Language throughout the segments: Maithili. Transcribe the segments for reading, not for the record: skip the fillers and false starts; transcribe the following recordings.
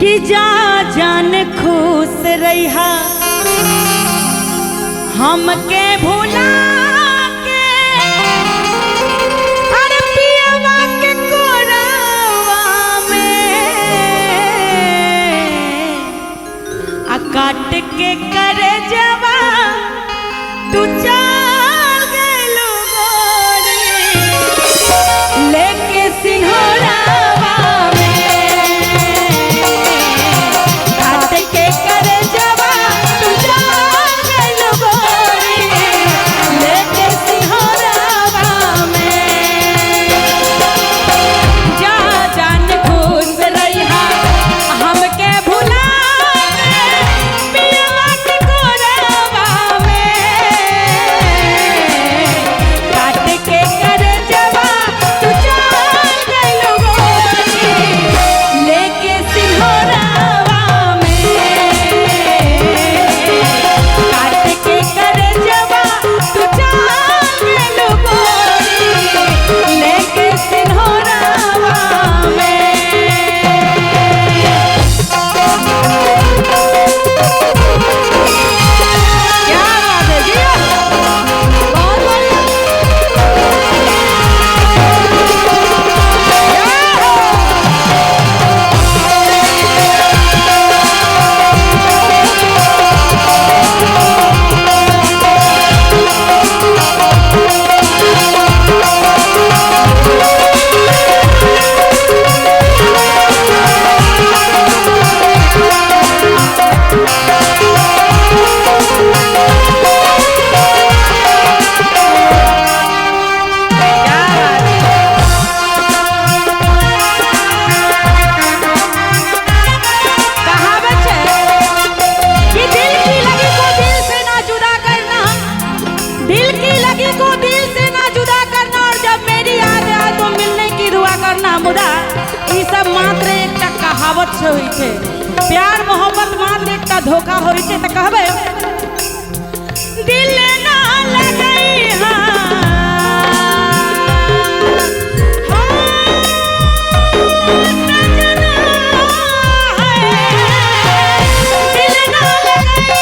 कि जा जान खुश रहिहा हमके भुला के, अरे पियवा के कोरवा में आ काट के करे जवा तू चल गइलू गोरी लेके सिंहरावा में, काट के करे जवा तू चल गइलू गोरी लेके सिंहरावा में। जा जान खुश रहिहा हमके भुला के पियवा के कोरवा में, काट के कर जवा तू चल गइलू गोरी लेके सिंहरावा में, काट के कर जवा तू चल गइलू गोरी लेके सिंहरावा में। क्या बात है जी, बहुत बढ़िया। क्या हो? क्या बात है? कहावत है कि दिल की लगी को दिल से ना जुदा करना, दिल की लगी को दिल से ना जुदा करना, और जब मेरी याद आए तो मिलने की दुआ करना। मुदा ई सब मात्र एकटा कहावत से होइ छै, प्यार मोहब्बत मात्र एकटा धोखा होइ छै। तऽ कहबै दिल ना लगई दिल ना लगई।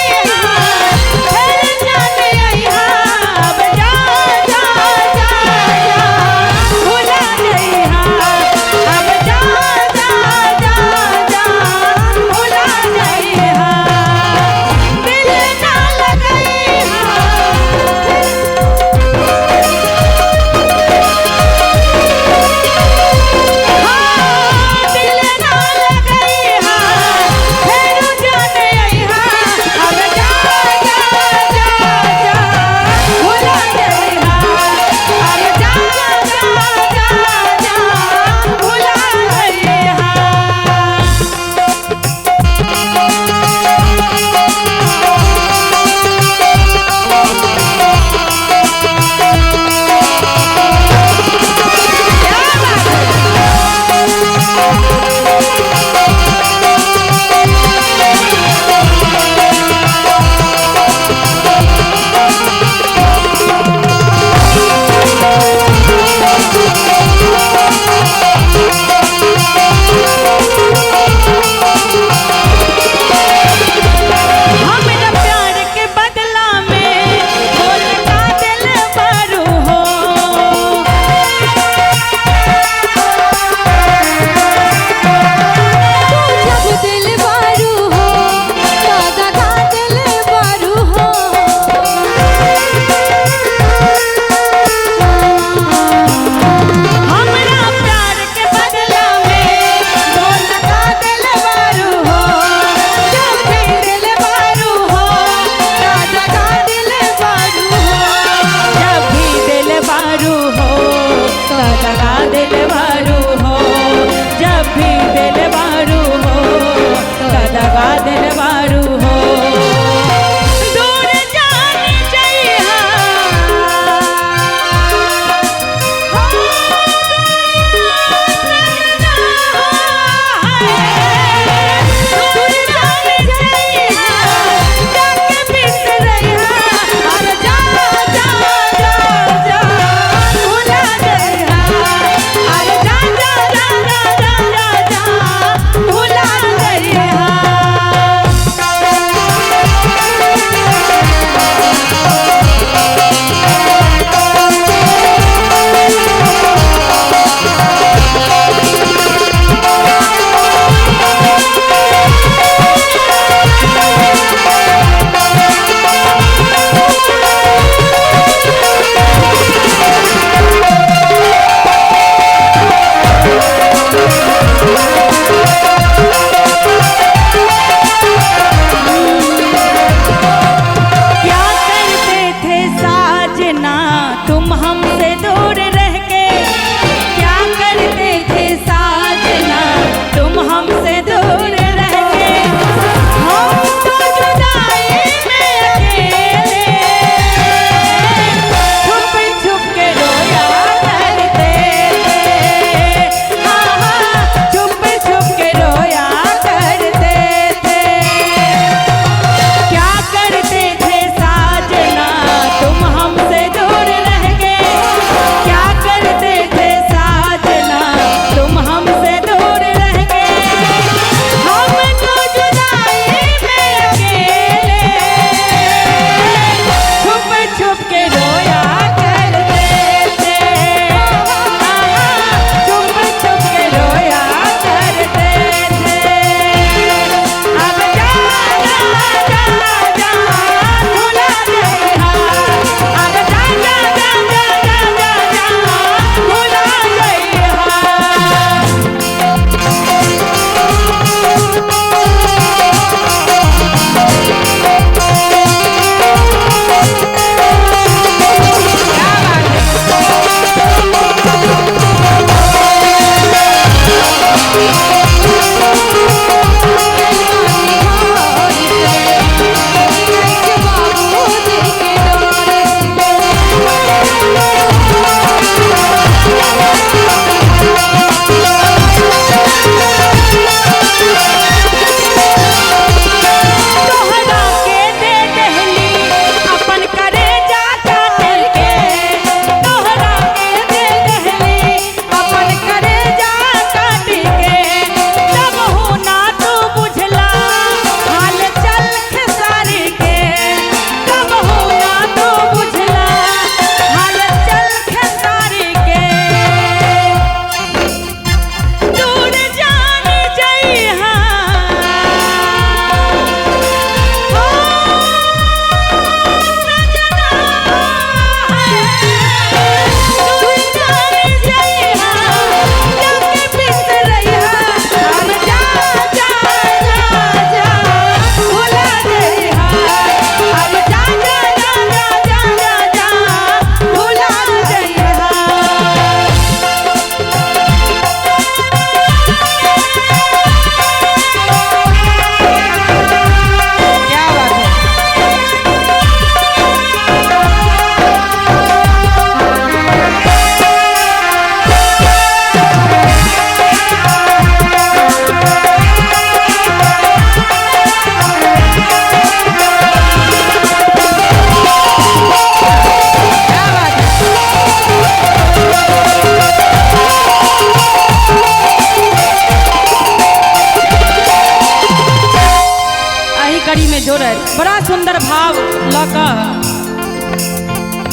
कड़ी में जोड़त बड़ा सुंदर भाव लऽ कऽ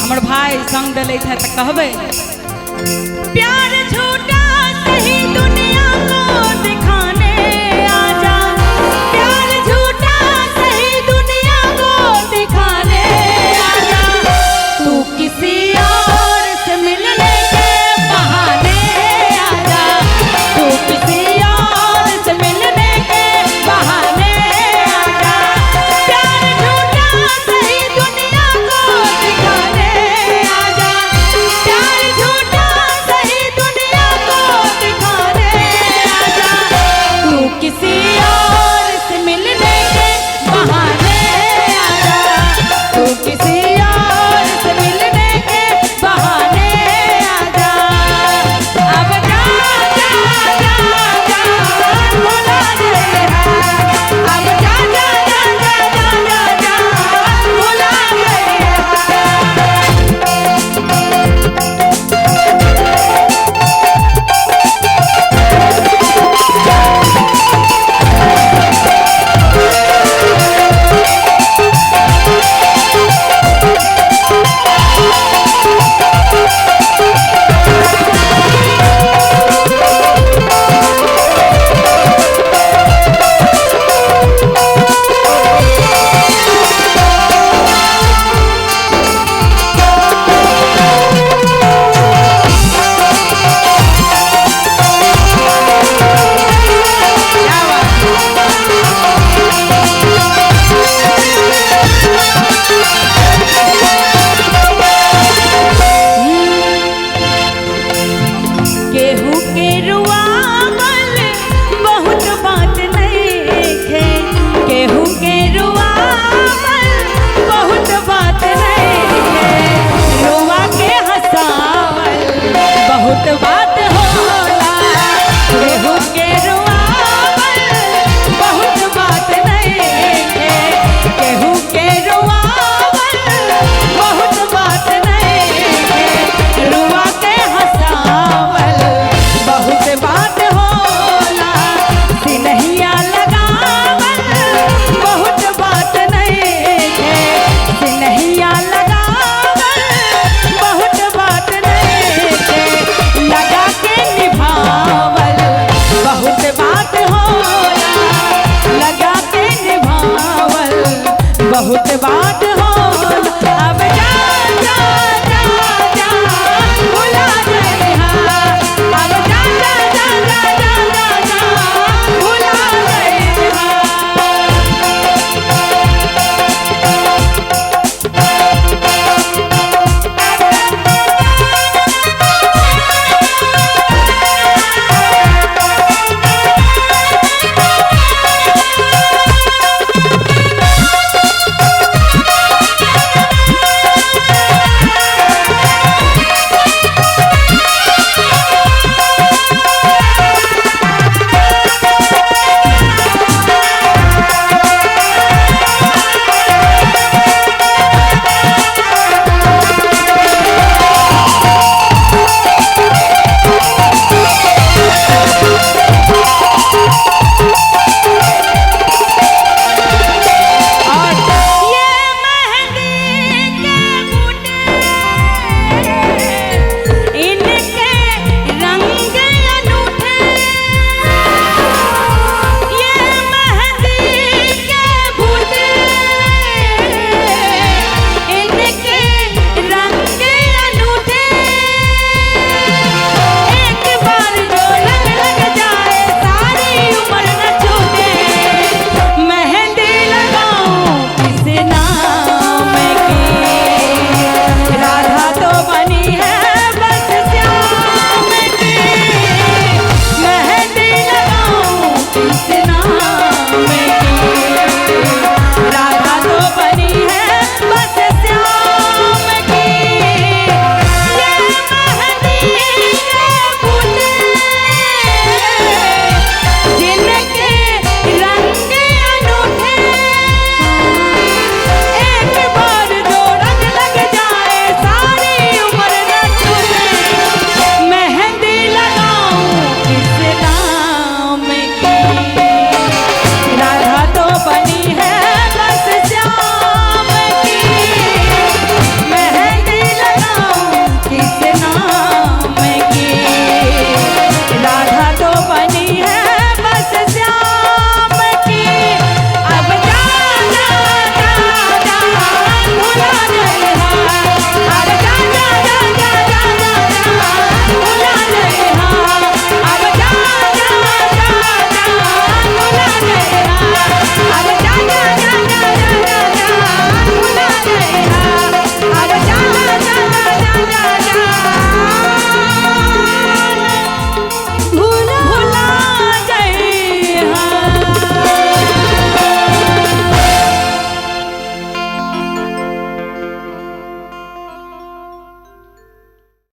हमर भाई संग दिले है तऽ कहबै।